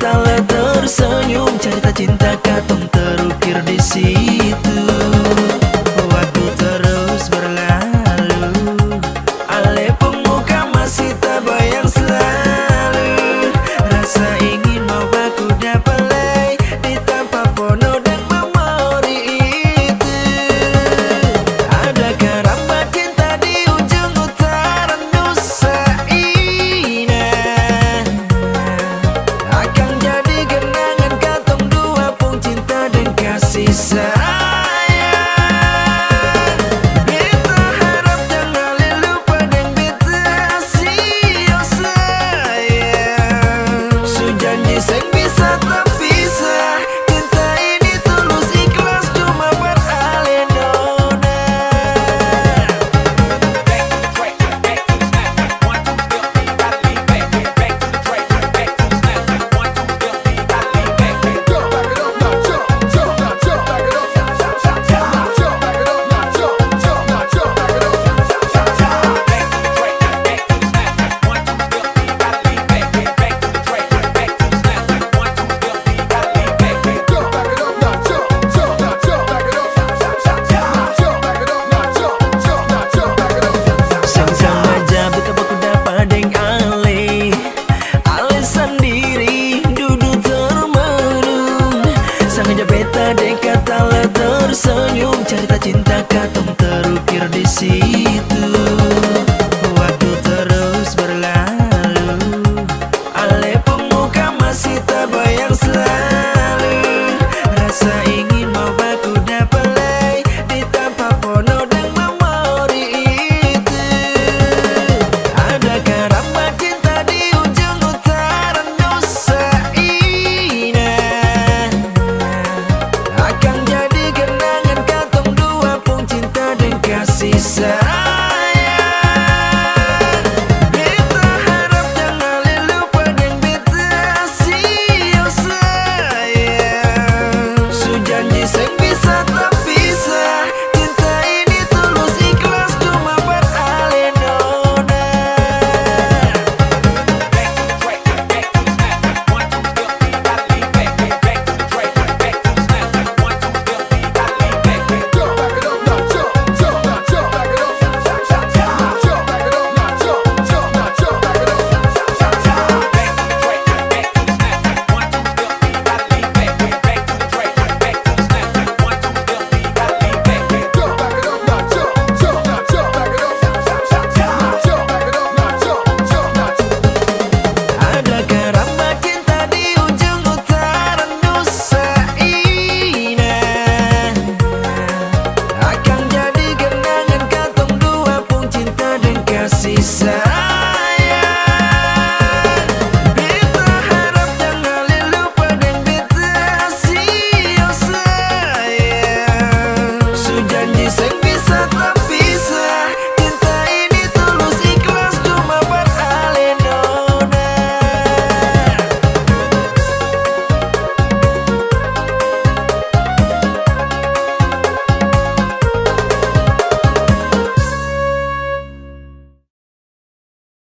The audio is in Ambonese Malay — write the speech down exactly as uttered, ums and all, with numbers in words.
Ale tersenyum, cerita cinta katong terukir di situ. Waktu terus berlalu, ale pung muka masih tabayang selalu. Rasa ingin mau baku dapa lei di tampa pono deng memori itu. Ada karamba cinta di ujung utara nusa ini. Akang jadi kenangan katong dua pung cinta deng kasih sayang. Beta harap jang ale lupa deng beta, sio sayang. Su janji seng bisa tapisah. Cinta ini tulus ikhlas cuma buat ale nona. Seng sangaja beta baku dapa deng ale. Ale sandiri dudu termenung. Sangaja beta dekat, ale tersenyum. Carita cinta